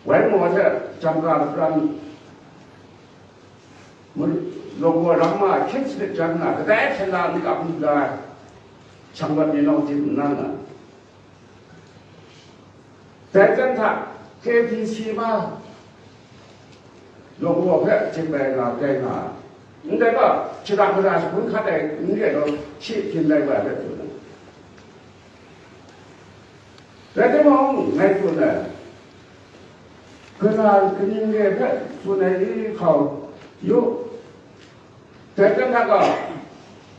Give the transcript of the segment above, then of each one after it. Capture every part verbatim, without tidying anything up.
Wai maw hte jangka lapran, Lawngwa ramma hkyen sanit jan nna, kadai hpyen la n kap n la, shanglawt ni nawng jin n nan na. Dai jan hta, K B C ma, Lawngwa hpe jin bai nga, bai nga. Ndai gaw, shada mara shangun hkat ai n re law, shi byin lai wa ai hpe tsun ai. Rai timung, ngai tsun ai, kaning kaning re hpe tsun ai hkau yu. Dai hpyen hta gaw,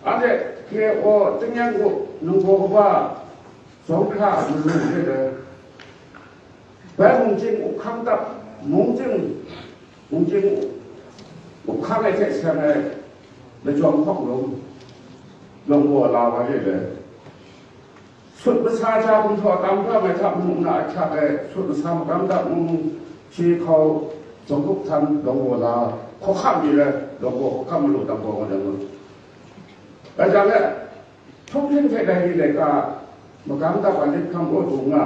anhte K O, Tingyan Gup, Nunggaw Kaba, Zawng Hkra, Malu re ai. Bai mung chying, up hkang dap, mung chying, mung chying, up hkang ai hte seng ai lajawng hkawk lum, lawng gaw la wa re ai. Sut masa ja gumhpraw tam hkra mai hta mung na ahkyak ai, sut masa magam dap mung, shi hkau, zawng hkup htan, lawng gaw la, hkawhkam ni rai, lawng gaw hkawhkam malu dang gaw nga dang nu. Rai jang e, htunghking hte dai ni laika, magam dap ai lit hkam kaw dung nga,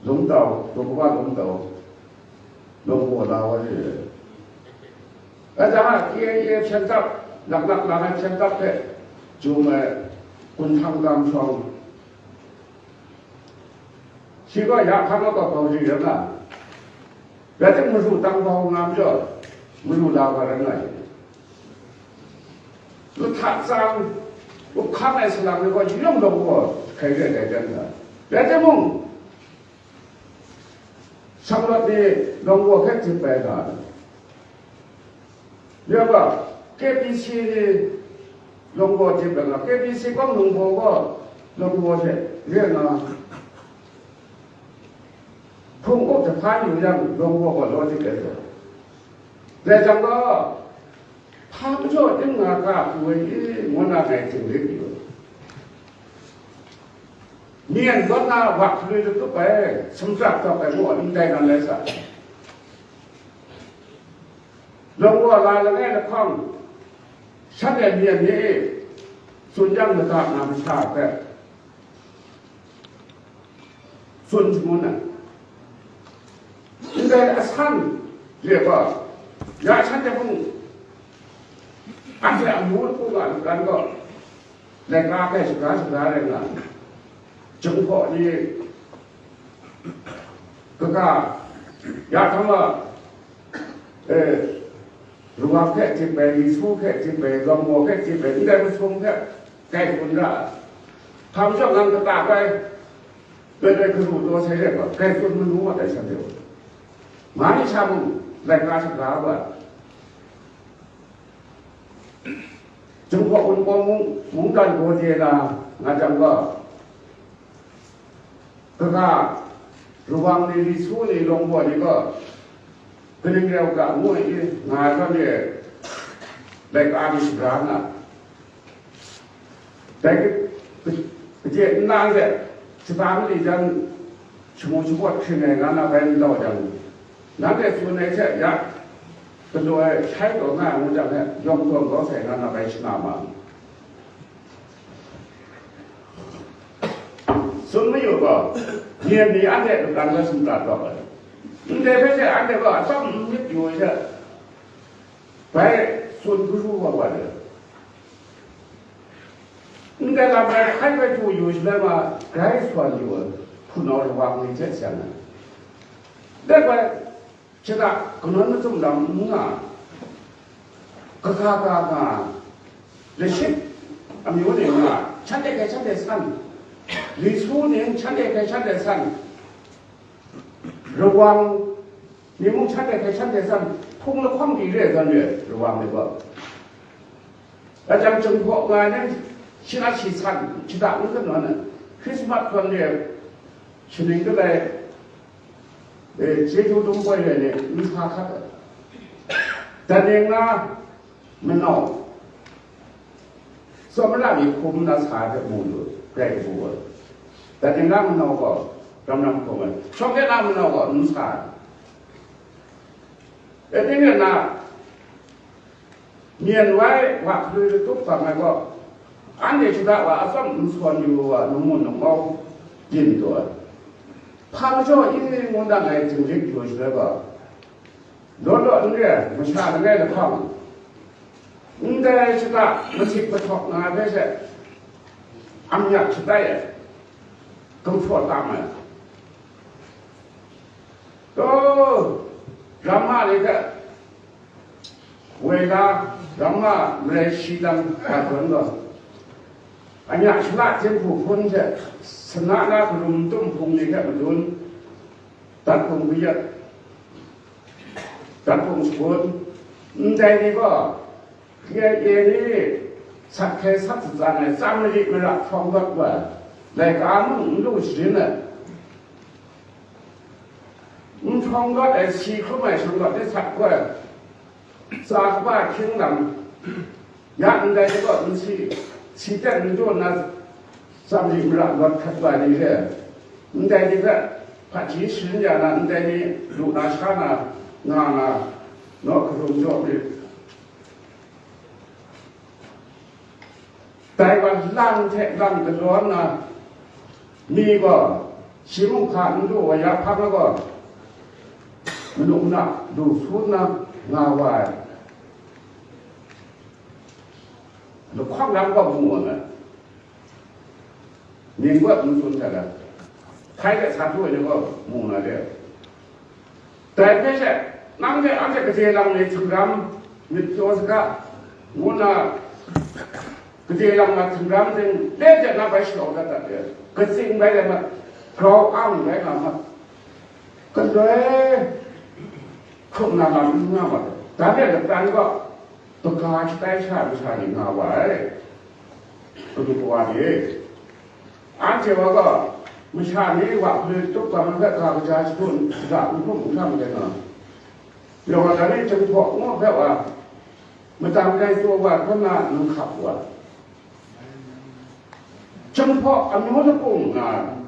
lungtau, lungwa lungtau, lungwa la wa re. Rai jang a, K I A hpyen dap, laklak lang ai hpyen dap hpe jum ai gun hkang gam shawng, shi gaw ya hkang a gaw bau ri rai nga, rai timung, maru dang bau nga majaw, maru la wa rai nga ai. Lu hta tsang, up hkang ai salang ni gaw, yawng lawng gaw hkai re ai dai jan ga. Rai timung, shanglawt ni lawng gaw hpe jin bai ga ai. Ya ga, K B C ni lawng gaw jin bai ga, K B C gaw lawng gaw gaw lawng gaw hte re nga, hpung up jahpan yu yang, lawng gaw gaw law jin bai ga. Dai jang gaw, hpa majaw ning nga ga pru ai i, ngu na ngai htingrit yu. Myen gaw na wa hkaloi latup ai, sumjak tawk ai ngu ndai nan lai sa. Lawng gaw la langai lahkawng, shanhte myen ni e, tsun yang mada na masha hpe, tsun shangun ai. Ndai asan re gaw, ya shanhte mung, anhte amu lapu nga lu dan gaw, laika hpe shaga shaga rai nga, Jinghpaw ni kaga, ya hkam a, eh, Ruwang hpe jin bai, Li Su hpe jin bai, Lawng Maw hpe jin bai, ndai masum hpe kai tsun ra ai. Hpa majaw nang kata bai, dai dai garu taw sai rai gaw, kai tsun manu mat ai shanhte gaw, nga ni sha mung, laika shaga wa ai. Jinghpaw Wunpawng mung, mungdan gaw de na nga jang gaw, kaga, Ruwang ni, Li Su ni, Lawng Maw ni gaw, kaning rai u ga ngu ai i, nga ai hkra mi ai, laika mi shaga nga. Dai ka-, ka-, kaje nna de, shata mali jan shamu shapawt hkring ai nga na bai n lau jang, nanhte tsun ai hte ya, galaw ai shai taw nga ai ngu jang hte, yawng tawn kau sai nga na bai shana ma ai. Tsun mayu gaw, myen ni anhte lup dan la sumta tawk ai. Ndai hpe hte anhte gaw atsam n myit yu ai hte, bai tsun hkru wa wa ai. Ndai lam rai hkai bai htu yu shaloi ma, grai sawn yu ai, hpunau Ruwang ni hte seng ai. Dai bai, shada kanawn machyum lam n nga, kaga ga nga, lashik amyu ni nga, shanhte hkrai shanhte san, Li Su ni shanhte hkrai shanhte san, Ruwang ni mung shanhte hkrai shanhte san, hpung lahkawng di re ai zawn re, Ruwang ni gaw. Lajang Jinghpaw nga ai ni, shi na shi san, shada n kanawn ai, Hkrismat zawn re, shaning galai, e, chyeju dum poi re ni, n sa hkat ai. Dan ning na manau, tsawmra ni hkum na sa ai hte mu lu, rai kabu ai. Dan ning na manau gaw, ram ram hkum ai. Shawng de na manau gaw, n sa ai. E, ning rai nna, myen wai wa hkaloi latup hpang ai gaw, anhte shada wa atsam n sawn yu wa, nungmun nungmau byin taw ai. Hpa majaw i ngu na ngai dinglik yu shaloi gaw, law law n re ai masha langai lahkawng, ndai shata masik mahtawk nga ai hpe she amyak shatai ai, gumhpraw tam ai. Taw, ramma ni hpe woi la, ramma marai shi lang ga tawn gaw, amyak shana jinghku hpun hte sana na karum tum hpung ni hte madun, dat hpung kayat, dat hpung shagun, ndai ni gaw K I A ni sat hkrai sat shatsang ai, tsam marit mara hprawng rawt wa ai, laika mung n lu sharin ai, n hprawng rawt ai, si hkrum ai shawng rawt ni sat gaw ai, tsa kaba hkying lam, ya ndai ni gaw n si, si ten n jaw nna, tsam marit mara rawt hkrat wa ai ni re, ndai ni hpe hpaji sharin ya na, ndai ni lu na sha na nga na, naw hkarum jaw myit. Dai wa lang hte lang galaw nna, mi gaw shi mung hka n lu wa ya hpang ai gaw, manu na lu su nna nga wa ai. Lahkawng lam gaw mu wa ai. Ning gaw n tsun hta dat. Hkai de sa htu ai ni gaw mu na de. Dai hpe she, nang de anhte gade lang ni htingram myit pyaw saga, ngu nna, gade lang na htingram ting, le de na bai shalau dat dat de, katsing bai de mat, grau ang bai nga mat, galoi hkrum na lam n nga mat, dan de latan gaw, Kaga shatai sha masha ni nga wa ai, Kalu kawa ni. Anhte wa gaw, masha ni wa hpe tup kang hpe ga kaja shagun, ga n hkum n hkam rai nga. Yawng a ni Jinghpaw ngu hpe wa, matang dai taw wa hkrum na nang hkap wa. Jinghpaw amyu lapung nga,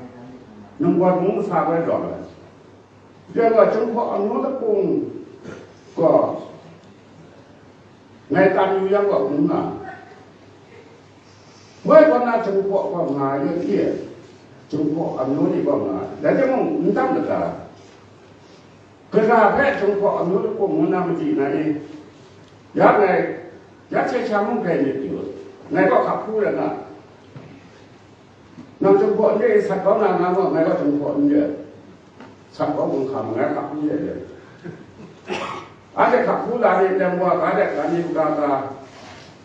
nang gawn ngu sa bai rawng ai. Rai wa, Jinghpaw amyu lapung gaw, ngai tam yu yang gaw, n nga. Woi gaw na Jinghpaw gaw nga yu hte, Jinghpaw amyu ni gaw nga, rai timung, n tam lata? Gara hpe Jinghpaw amyu lapung ngu na madi na i? Ya ngai, ya hte sha mung grai myit yu, ngai gaw hkap hku rai nga. Nang Jinghpaw n re i, sat kau na nga gaw, ngai gaw Jinghpaw n re. Sat kau gun hkam, ngai hkap hku re re. Anhte hkap hku la ni, lem wa ga de, ga ni ga ga.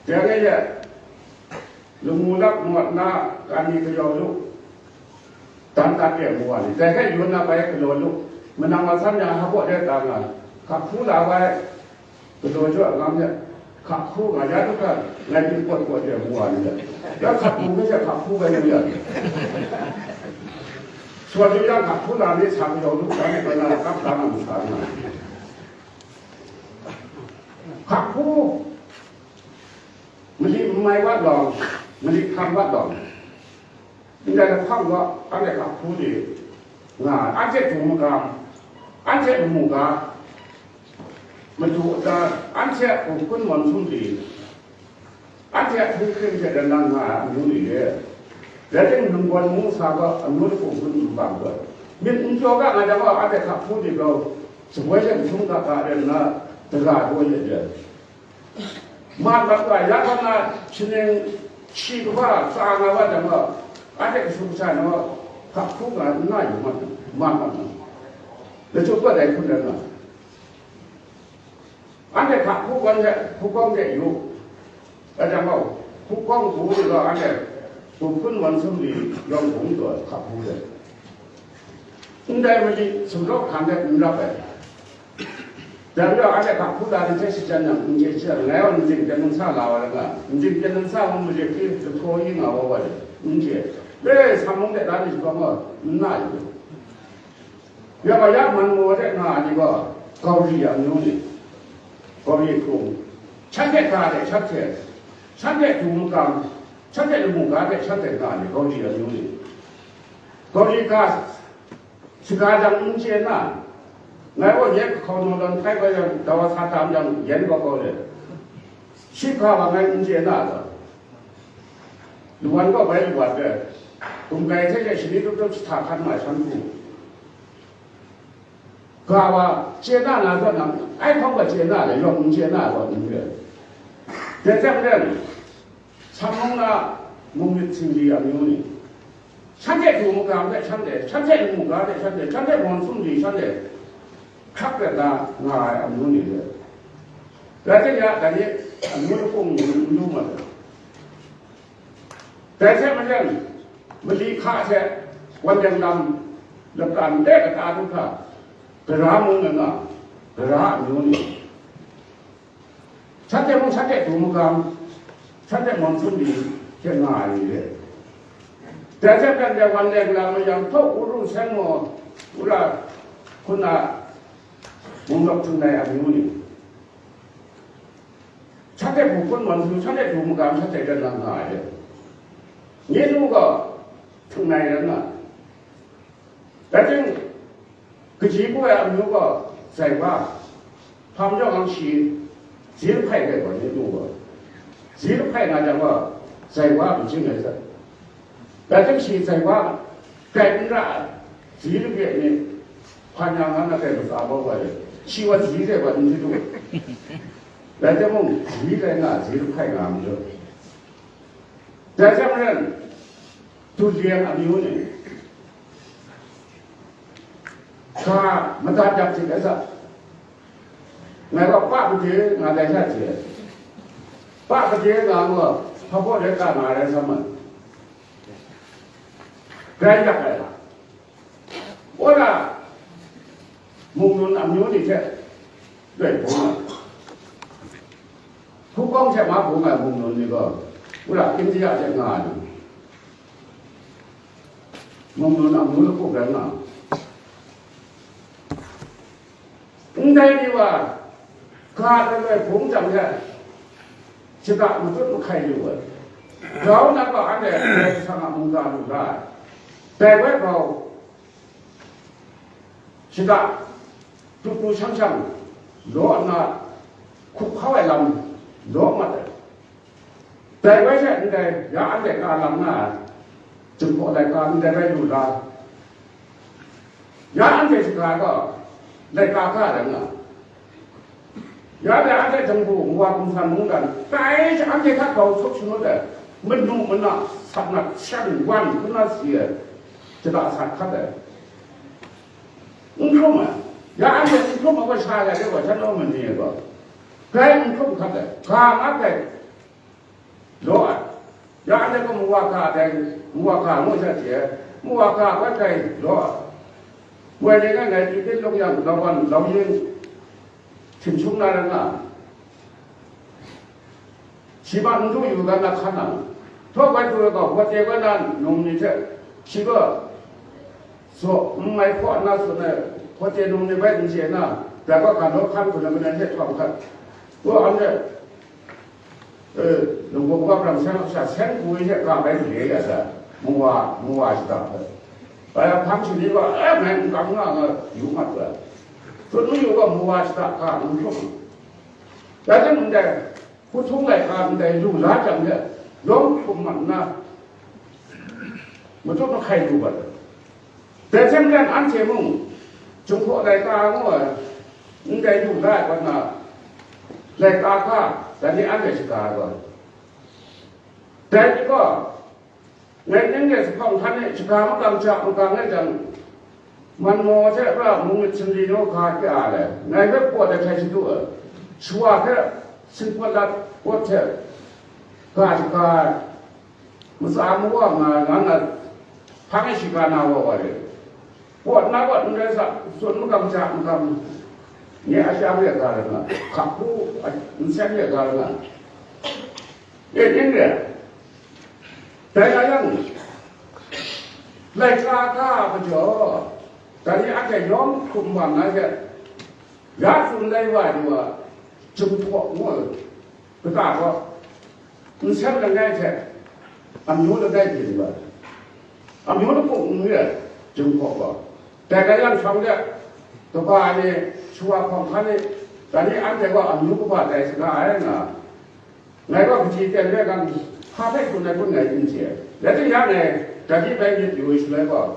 Dai rai e, lamu lap mawt na, ga ni kayau lu, dan dat de mu wa ni. Dai hpe yun na bai galaw lu, manang wa san yang hpa de ta nga, hkap hku la wai. Galaw jaw a lam hte, hkak hku nga ya lu hkra, ngai pyi pawt pawt de mu wa ni hte, ya hkak hku hpe she hkak hku bai mu ya. Sawt yu yang hkak hku na ni sa kayau lu hkra ni, bai na kap da na mu sa nga. Hkak hku, mali n mai wat lawng, mali hkam wat lawng. Ndai lahkawng gaw, anhte hkak hku ni nga ai, anhte hpung magam, anhte lamu ga, madu da, anhte a hpung hpun mawn sumri, anhte a hpung hkring hte dan lang nga ai amyu ni re. Rai timung, ninggawn ngu sa gaw, amyu lahpung hpun n bang gaw, myit n pyaw ga nga jang gaw, anhte hkak hku ni gaw, shaboi hte n sum ga ga de nna, daga daw yet re. Mat mat wa ya hkra na, shaning shi kaba tsa nga wa jang gaw, anhte kashu kasha ni gaw, hkak hku nga n na yu mat, mat mat na. Lachyum kawt ai hkun rai nga. Anhte hkak hku gawn hte hkukawng de yu. Rai jang gaw, hkukawng hku ni gaw anhte hpung hpun mawn sumri yawng hpung taw ai hkak hku de. Ndai mali sumrawk hkan de n rap ai. Dai majaw, anhte hkak hku la ni hte shachyen yang, n chye shachyen, ngai gaw nzing pyan nsa la wa ai nga, nzing pyan nsa mung maje hkri lahtaw i nga wa wa le, n chye. Le, sa mung de la ni shabaw gaw, n na yu. Ya gaw, ya man maw de nga ai ni gaw, Gauri amyu ni, Gauri hkrung, shanhte ga de shanhte, shanhte du makam, shanhte lamu ga de shanhte nga ai ni, Gauri amyu ni. Gauri ga, Shaga jang n chye na, ngai gaw nye kahkau naw lawn hkai bai yang, dawa sa tam yang, yen kau kau le. Shi hpa wa ngai n chye na ta? Luwan gaw bai luwan de, gumkai hte she shani tup tup jahta hkan ma ai shan hku, Ga wa chye na na zawn na, ai hkawng gaw chye na le, yawng n chye na ai gaw n re. Dai hte maren, Shanglawng na mung myit singli amyu ni, shanhte du magam hte shanhte, shanhte mu ga hte shanhte, shanhte mawn sum li shanhte hkrak rat na nga ai amyu ni re. Rai timung, dai ni amyu lahkung ni n lu mat ai. Dai hte maren, mali hka hte wan leng lam, lapran de kata du hkra, gara mung na nga, gara amyu ni, shanhte mung shanhte du magam, shanhte mawn sum li hte nga ai ni re. Dai hte maren, dai wan leng lam mayam htaw, Uru, Seng Maw, Ura, hkun a mung lawk htung ai amyu ni, shanhte hpung hkun mawn sum, shanhte du magam, shanhte dan na nga ai. Nye nu gaw htung nai rai nga ai. Rai timung, kaji kau ai amyu gaw zai wa, hpa majaw ang shi, zi lahpai rai gaw, nye nu gaw zi lahpai nga jang gaw, zai wa n ching ai zawn, rai timung, shi zai wa grai n ra ai, zi lahpai ni, hpa nya nga na grai matsa bau wa ai, shi wa zi rai wa n chyu du. Rai timung, zi rai nga, zi lahpai nga majaw. Dai hte maren, Dut Liang amyu ni, ga madat yak hte rai sa, ngai gaw pa made nga dai sha hte, pa made nga gaw, hpa baw rai ka nga rai sa ma, grai yak ai lam. Wora, Mung Nun amyu ni hte loi bung ai. Hkungkawng hte ma bung ai Mung Nun ni gaw, wora India hte nga ai. Mung Nun amyu lahkuk rai nga. Ndai ni wa, ga loi loi bung jang hte, shada matut mahkai lu ai. Grau na gaw anhte Karai Kasang a mungga lu la ai. Dai bai gaw, shada, du du shang shang, law nna, hkup hkau ai lam, law mat ai. Dai bai hte ndai, ya anhte ka lam nga ai, Jinghpaw laika ndai bai lu la, ya anhte shaka gaw, laika ga rai nga ai. Ya dai anhte Jinghpaw Nwa Gumhpraw mungdan tai hte anhte hta grau sawk shangut ai, manu mana, sat nat, shan wan, hkun na si ai, shada sat hkat ai. N hkrum ai. Ya anhte n hkrum ai gaw, sha ya de gaw, shan nau mani ai gaw, grai n hkrum hkat ai, ga nga grai law ai. Ya anhte gaw Muwa ga dai, Muwa ga ngu sha hte, Muwa ga bai grai law ai. Woi ni ngai, ngai Tibet lung yang, Lawan, Lauying, htim shung na rai nga ai. Shi ma n du yu ga na hkan na, htaw bai du ai gaw, Hpaje bai na num ni hte, shi gaw zaw n mai hpaw nna tsun ai, Hpaje num ni bai n chye na, dai gaw ga naw hkan hkun ai manawn hte htawng hkat. Gaw anhte, e, Lungpawng Wa Brang seng sha, seng hku hte ga bai gale ya sa, Muwa, Muwa shada hpe. Bai hpang shani gaw, e, ngai n kam nga nga yu mat ga. Tsun mayu gaw, Muwa shada ga n hkrum. Rai timung, ndai hku htung laika ndai lu la jang de, lawng hkrum mat nna, matut mahkai lu mat ai. Dai hte maren anhte mung, Jinghpaw laika ngu ai, ndai lu la ai kaw na, laika ga, dai ni anhte shaga ai gaw, dai ni gaw, ngai ning de zuphpawng hkan e shaga makam ja makam rai jang, Manmaw hte pra mung myit sumri naw ga kya ai, ngai hpe pawt ai hkrai shadu ai, shawa hpe sinpawt lat pawt hte ga shaga ai, matsa mawa nga ai, nga na hpang e shaga na wa wa re. Pawt na pawt n rai sa, tsun makam ja makam, nye a shang ya ga rai nga, hkak hku a n seng ya ga rai nga. E, ning re, dai a yang, laika ga majaw, dai ni anhte yawng hkum wan na hte, ya tsun lai wa ai ni wa, Jinghpaw ngu ai, kata gaw, nsen langai hte, amyu langai byin wa ai, amyu lahkuk n re ai, Jinghpaw gaw. Dai rai yang, shawng de, kaba ni, shawa hpawng hkan ni, dai ni anhte gaw amyu kaba tai saga ai nga, ngai gaw kaji ten re ga, hpa hpe tsun ai kun ngai n chye ai. Rai timung, ya ngai, dai ni bai myit yu ai shaloi gaw,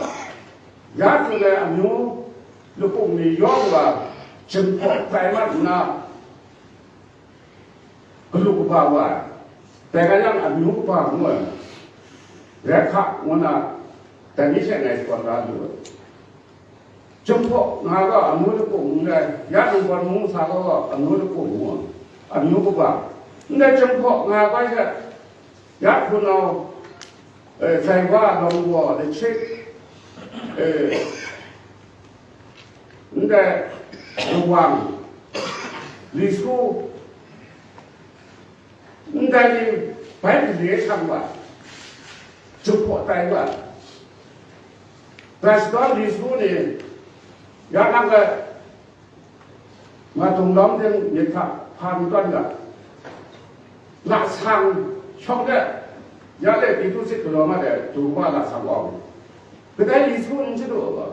ya tsun ai amyu Lupung ni yawng wa, Jinghpaw tai mat nna, galu kaba wa ai, dai rai yang, amyu kaba ngu ai, Rahka ngu na, dai ni hte ngai shawan da lu ai. Jinghpaw nga ga amyu lupung ngu ai, ya nang gawn ngu sa ga amyu lupung ngu ai, amyu kaba. Ndai Jinghpaw nga ga hte, ya hpunau, eh, Zaiwa, Lawngwa, Lachik, eh, ndai Lawang, Lisu, ndai ni bai gale shang wa, Jinghpaw tai wa, dai shadawn Lisu ni, ya nang ga, nga dum lawm ding myit hta hpa n tawn ga, lasang shawng de, ya le Pitu sit galaw mat ai, du wa lasang awng, kadai Lisu n chyalu ga.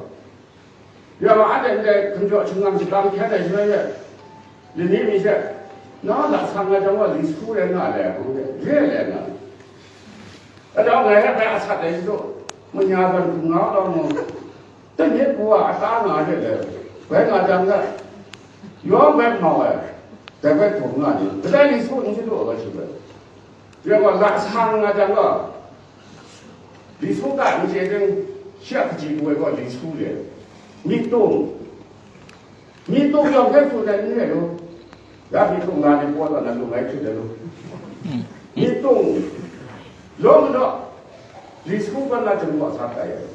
Ya ma, anhte ndai hkum jaw shingkang shingkang hkyen ai shaloi e, lani mi hte, na lasang nga jang wa Lisu rai nga le, hpung de, re le nga. Ajaw ngai hpe asat ai shadu, manya ban hkum nga u law mu, tenyit bu a ata nga hte le, bai nga jang ga, yawng bai mau ai, dai bai hkum nga ni, kadai Lisu n chyalu ai shi bai. Rai wa, lasang nga jang gaw, Lisu ga n chye ding, shi a kaji bai gaw Lisu le, Mitung, Mitung yawng hpe tsun ai n re lu, ya Mitung nga ni paw tawn na lung ai hte de lu, Mitung, law majaw, Lisu gaw na Jinghpaw sa tai ai.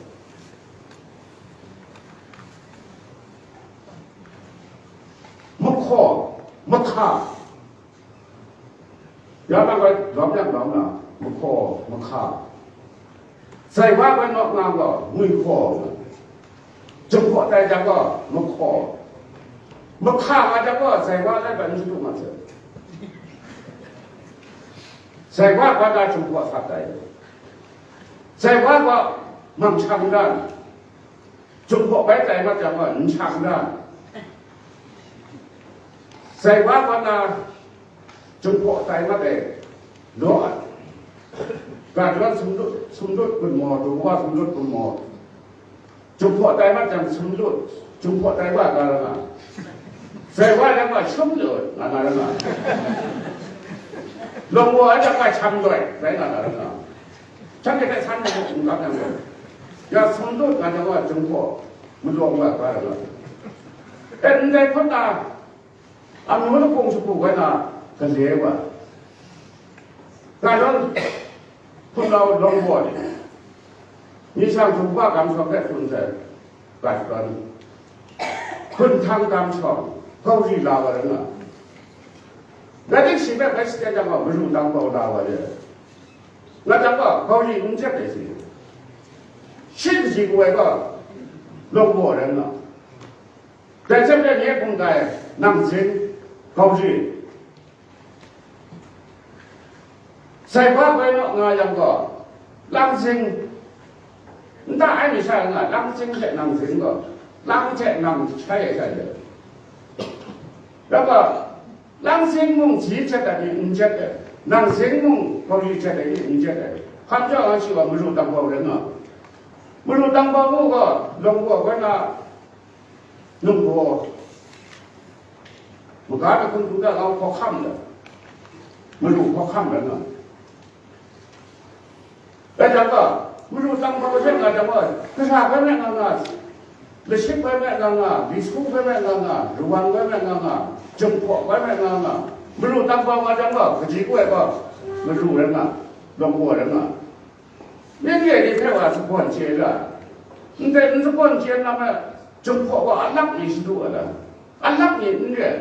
Mahkaw, mahka, ya nang bai lawm yang lawm na, mahkaw, mahka. Zaiwa bai nawk nga gaw, ngwi hkaw. Jinghpaw tai jang gaw, mahkaw. Mahka nga jang gaw, Zaiwa lai bai n shadu ma se. Zaiwa gaw na Jinghpaw sa tai. Zaiwa gaw, mang shang dan. Jinghpaw bai tai mat jang gaw, n shang dan. Zaiwa gaw na, Jinghpaw tai mat ai, law ai. Ga jaw sumlut, sumlut gun maw, du wa sumlut gun maw. Jinghpaw tai mat jang sumlut, Jinghpaw tai wa ga ra nga. Zaiwa jang gaw shum lu, nga na ra nga. Lawngwa jang gaw sham doi, rai nga na ra nga. Shanhte hpe san ai n gap yang gaw, ya sumlut nga jang gaw Jinghpaw malawng wa ga ra nga. E, ndai hpang na, amyu lahkung shagu bai na gale wa. Ga jaw, hpunau Lawngwa ni, mi shang hkrum wa gam shawng hpe tsun sai, ga shadawn, hpunhtang gam shawng, gauri la wa rai nga. Rai tim, shi hpe bai shachyen jang gaw, maru tang bau la wa le. Nga jang gaw, gauri n jep ai shi. Shi kaji bai gaw, Lawngwa rai nga. Dai hte maren nye hpung dai, nang zing, gauri. Zaiwa bai nawk nga yang gaw, lang zing, nta ai mi sha nga, lang zing hte nang zing gaw, lang hte nang jahkrai ai sha re. Rai gaw, lang zing mung ji jat ai ni n jat ai, nang zing mung gauri jat ai ni n jat ai. Hkam jaw yang shi gaw maru tang bau rai nga. Maru tang bau mu gaw, Lawngwa bai na, nunggaw, maga da hkun hkun da lau hkawhkam da, maru hkawhkam da nga. Dai jang gaw, maru tang bau hte nga jang gaw, Kasha bai me nga nga, Lashik bai me nga nga, Lisu bai me nga nga, Lawang bai me nga nga, Jinghpaw bai me nga nga, maru tang bau nga jang gaw, kaji bai gaw, maru rai nga, Lawngwa rai nga. Myen re ni hpe wa shakawn chye ai ra, ndai n shakawn chye na ma, Jinghpaw gaw alak ni shadu ai ra, alak ni n re ai,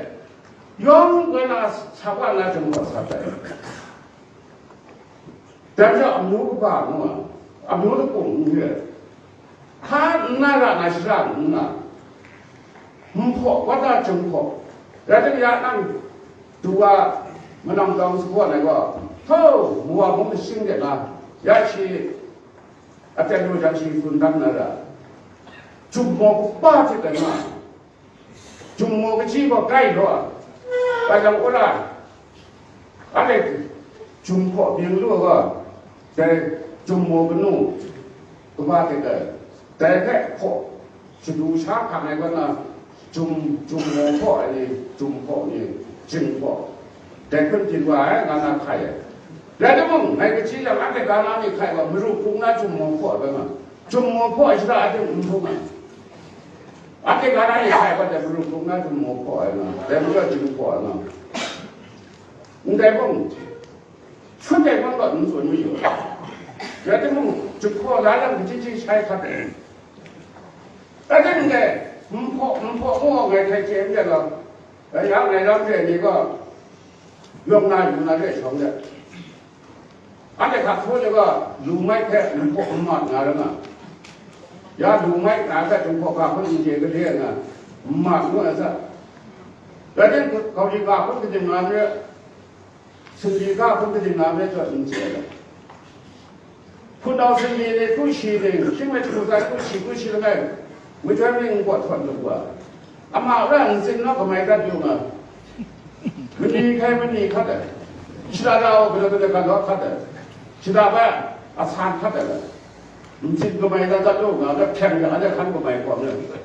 yawng bai na sa wa na Jinghpaw sa tai. Dai majaw amyu kaba ngu ai, amyu lahkung n re ai, hpa nna ra na shara nna, Nhpaw, wa ta Jinghpaw, rai tim ya nang, du wa manam dawng sa gaw ngai gaw, hto, wa mung shing de na, ya shi a ten lu jang shi tsun dan na ra, jum maw kaba hte rai nga, jum maw kaji gaw grai law, bai jang wora, Anhte jum hpaw byin lu ai ga, dai jum maw kanu kaba hte dai, dai hpe hpaw shadu sha hkang ai ga na, Jum, jum maw hpaw ai ni, jum hpaw ni, jing hpaw. Dai hpun byin wa ai, nga na hkai ai. Rai timung, ngai kaji lam anhte ga na mi hkai wa, maru hkrung na jum maw hpaw ai bai nga. Jum maw hpaw ai shara aten n hpung ai. Anhte ga na mi hkai wa, dai maru hkrung na jum maw hpaw ai nga. Dai maru jing hpaw ai nga. Ndai mung, shut ai mung gaw n tsun mayu. Rai timung, jum hpaw la lam kaji ji shai hkat ai. Rai timung dai, n hpaw, n hpaw ngu ngai htai chye n de law, ya ngai lam re ni gaw, yawng na yu na re shawng de. Anhte hkak hkru ni gaw, lu mai hpe n hpaw n mat nga rai nga. Ya lu mai na hpe jum hpaw ga hpun n chye gade nga, n mat ngu ai sa. Rai timung, kau di ga hpun kadim nga re, sumri ga hpun kadim nga re, jawt n chye ai. Hpunau sumri ni hkru shi ning, shing me hkru sai hkru shi hkru shi langai, majoi ning n kawt htawn lu wa. Ama ra ntsin naw kamai dat yu nga. Mani hkai mani hkat ai. Shada rau gada gada ga law hkat ai. Shada bai a san hkat ai. Ntsin kamai dat dat lu nga, da hpyang ya da hkan kamai kawm ai.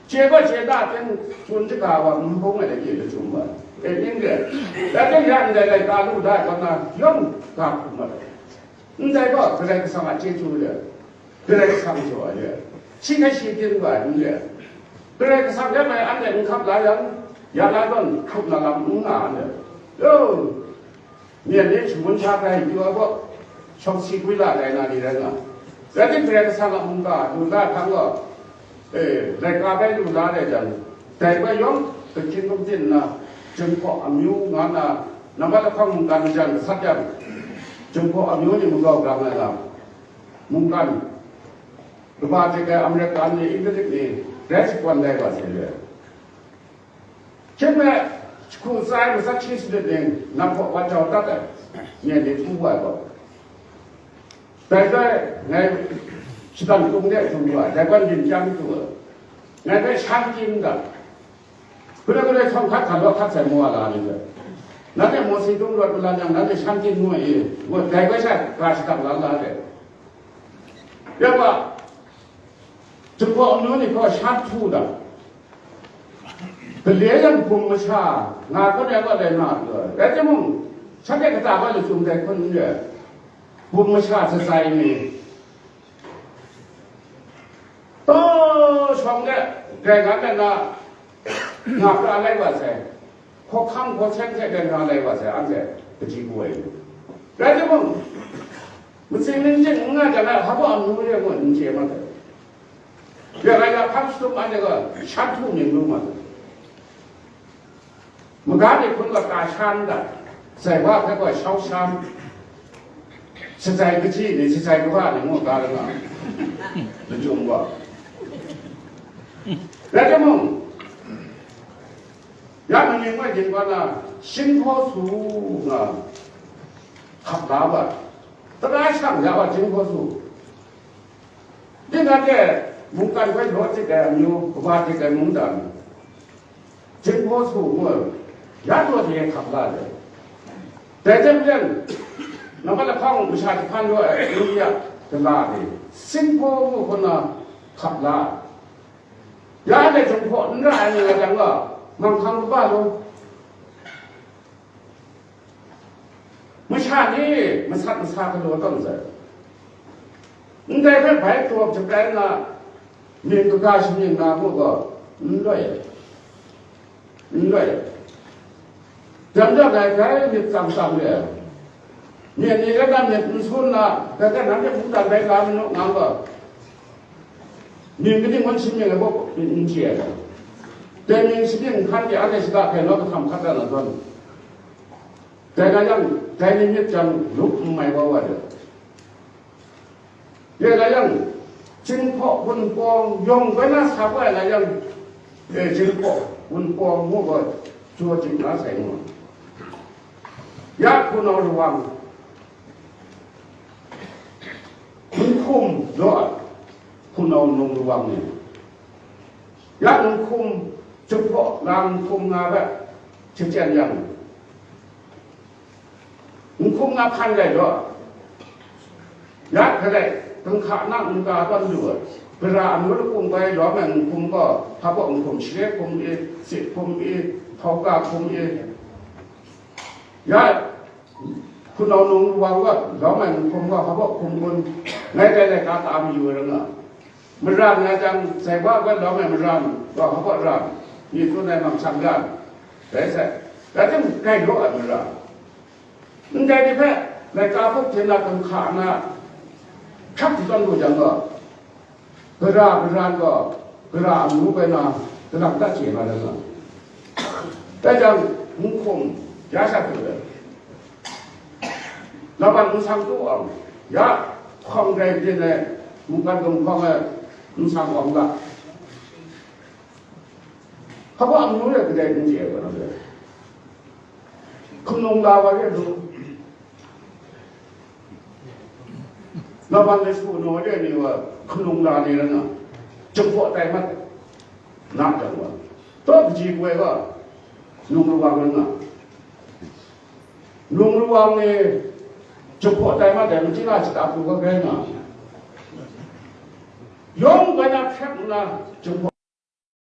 Chye gaw chye da, teng tsun shaga wa n hpung ai de, chye lachyum wa. E, ning de. Da teng ya ndai laika lu da ai kaw na, yawng ga hkum ai. Ndai gaw Karai Kasang a chyeju re, Karai Kasang jaw ai re, shi hte shi byin wa ai n re. Karai Kasang hte mai anhte n hkap la yang, ya na zawn hkrup na lam n nga ai re. Yo, myen ni shangun sha hkrai yu ai gaw, shawng si gwi la tai na ni rai nga. Rai timung, Karai Kasang a mungga lu la hkang gaw, e, laika bai lu la rai jang, dai bai yawng, kajin kungtin nna, Jinghpaw amyu nga nna, nambat lahkawng mungkan majan gasat yang, Jinghpaw amyu ni magau grang ai lam, mungkan, kaba hte kai American ni, English ni, rai shakwan lai wa sai le. Hkying me, jahku tsa ai matsat shi sanit ning, nang hpaw wan jau dat ai, nye ni htu wa ai gaw. Dai hpe ngai shadang tung de htung wa, dai gawn yin chyang du ai. Ngai hpe shan kyim ga. Gulai gulai htawng hkat hkan law hkat sai mawa la ni hpe. Nanhte Mawsi dung rawt malan yang, nanhte shan kyim ngu ai i? Ngu, dai bai sha ga shadang la la de. Ya wa, Jinghpaw amyu ni hkaw shan htu dang, gale yang bum masha nga hkawt ai kaw lai na pyi ai. Rai timung, shanhte kata gaw lachyum dai hkun n re ai. Bum masha shatsai ni, taw shawng de, grai nga nna, nga pra lai wa sai. Hkawhkam hkawhten hte beng ra lai wa sai, anhte kaji pu ai. Rai timung, matsing ning jin n nga jang ai, hpa amyu re ngu n chye ma sai. Ya rai ya hkam shatup anhte gaw, shan htu mying lu ma sai. Maga ni hpun gaw ta shan dat, sai wa hpe gaw shau shan. Shatsai kaji ni, shatsai kawa ni ngu ga lama. Lachyum gaw. Rai timung, ya maning wa yin wa na, shinghpaw su nga hkap la wa, tara shang ya wa jinghpaw su. Ning anhte mungkan hpe law tit ai amyu, kaba tit ai mungdan, jinghpaw su ngu ai, ya taw de hkap la ai. Dai hte maren, nambat lahkawng masha jahpan law ai India gala ni, shinghpaw ngu hkuna hkap la ai. Ya anhte jinghpaw n ra ai ni nga jang gaw, manghkang kaba law. Masha ni masat masa galaw tawn sai. Ndai hpe bai taw jahkrai nna, mying kaga shamying na mu gaw, n loi, n loi. Jam jam ai grai myit tsam tsam re ai. Myit ni rai nna myit n sun na, dai hte nanhte mungdan rai la manu nga gaw, mying kaning ngun shamying ai gaw myit n chye ai. Dai mying shamying hkan de anhte shada hkai naw kahtam hkat dat na zawn, dai na yang, dai ni myit jang lup n mai wa wa de. Ye la yang, Jinghpaw Wunpawng yawng bai na sa wa ai la yang, e, Jinghpaw Wunpawng ngu gaw, jaw jing na sai ngu. Ya hpunau rawang, nhkum law ai, hpunau nung rawang ni, ya nhkum, Jinghpaw lang nhkum nga hpe, shachyen yang, nhkum nga hpan rai law, ya hkalai, dinghka na nta tawn lu ai, Gara amyu lakung bai lawm ai nhkum gaw, hpa baw nhkum share hkum i, sit hkum i, hkau ka hkum i, ya, hpunau nung wang gaw lawm ai nhkum gaw, hpa baw hkum kun, ngai dai laika ta mayu ai rai nga. Maran nga jang, sai wa gaw lawm ai maran gaw, hpa baw ran, ni tsun ai mamsang ran, dai sai, dai tim grai law ai maran. Ndai ni hpe laika hpuk hte na, hkang hka na, hkrak di tawn lu jang gaw, gara, gara gaw, gara amyu bai na, dalang ta chye na rai nga. Dai jang, nhkum ya sha hte, laban nsang tu awng, ya hkawng dai byin ai, mungkan gumhkawng ai nsang awng ga. Hpa baw amyu e kadai n chye ai, kaw na de. Hkum nung la wa re lu. Laban lashwa naw re ni wa hkum nung la ni rai nga. Jahpaw tai mat na jang wa. Taw kaji poi ga nung rawang rai nga. Nung rawang ni jahpaw tai mat ai, machyi na shata pru ga grai nga. Yawng bai na hpyak nna jahpaw